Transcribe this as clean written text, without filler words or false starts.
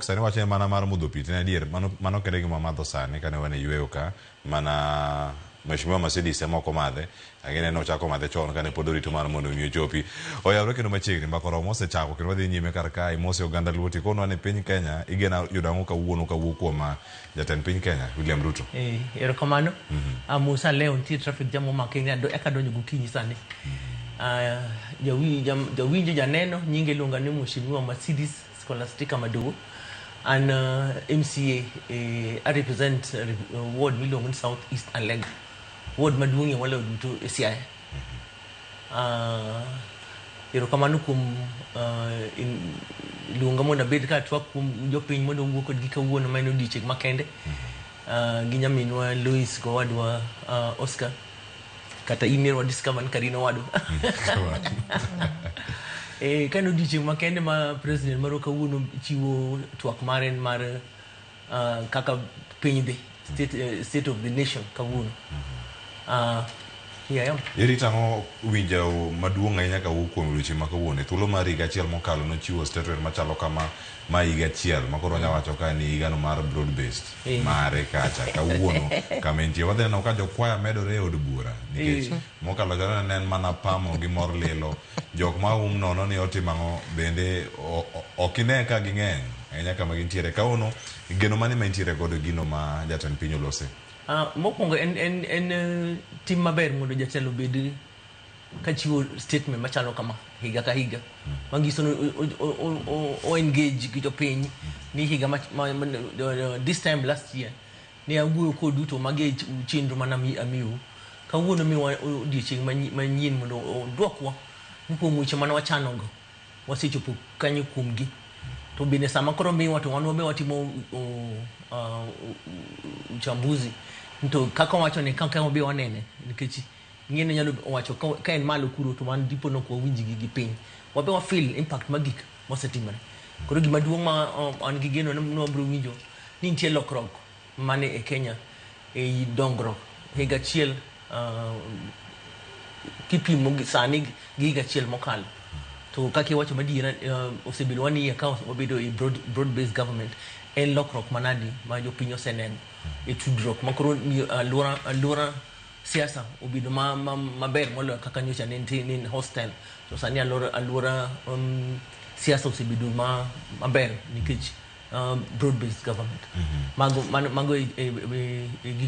Sani wacho mana mar modho pi, to en adier, mano kende gima wamadho sani kane wan e yueyo ka, mana Mheshimiwa Mercedes ema ok omadhe, ang'e ni ochako madhe chon kane pod orito mar mondo mi ochopi. Oyawre kendo machiegni, mbaka oromo osechako kendo wadhi nyime kar kae, mose oganda Luo to ikonwa ni piny Kenya igeno yudo ang'o kawuono kawuok kuom jatend piny Kenya William Ruto. Eh, erokamano. Amosa leo nitie traffic jam omake ni eka donjo gokinyi sani. Jawinjo janeno nyinge iluonga ni Mheshimiwa Mercedes Scholastica Madowo. An MCA, I represent ward miluongo ni South East Alega. Ward maduong'ie moloyo duto e Siaya. Erokamano kuom luonga mondo abed ka atwak kuom jopiny mondo owuo kodgi kawuono ma en odiochieng' makende. Gi nyaminwa Lois gowadwa Oscar. Kata in wa discover ni Karina owadwa. Ka en odiochieng' makende ma president marwa kawuono chiwo twak mare mar kaka piny dhi, state of the nation kawuono. Here I am. Irito ang'o winjo maduong' ahinya kawuok kuom weche ma kawuono? E thuolo mar higa achiel mokalo nochiwo statement machalo kama ma higa achiel ma koro wanya wacho ka ni higano mar broad based mare kacha kawuono kama entie. Wadhi neno ka jokwaya medore e od bura nikech mokalo cha ne en mana pamo gi mor lilo. Jok ma um nono ni otimo ang'o bende ok ine ka ging'eny ahinya kama gintiere. Kawuono geno mane ma intiere godo gino ma jatend piny olose? Mokwongo en tim maber mondo jatelo obed kachiwo statement machalo kama higa ka higa. Manyiso ni o engage gi jopiny ni higa ma this time last year ne awuoyo kodu to magi e chenro mane amiyou. Kawuono miwa odiochieng' manyien mondo odwokwa ni kuom weche mane wachano go wasechopo kanyo kuomgi. To bende sama koro miwa to wan wabe watimo uchambuzi to kaka wacho ni kaka wabe wanene nikech ng'ene nyalo wacho ka en malo kuro to wan dipo nok wawinj gi piny. Wabe wa feel impact mag gik mosetimore. Koro gima duong' ma an gi geno ni wabiro winjo ni nitie lokruok mane e Kenya e dongruok higa achiel kipimo gi sani gi higa achiel mokalo. To kaka iwacho madiera osebedo 1 year ka wabedo e broad based government en lokruok manadi ma jopiny oseneno e tudruok ma koro alwora siasa obedo maber moloyo kaka nyocha ne nitie ne en hostile. To sani alwora siasa osebedo maber nikech broad based government. Mago e gik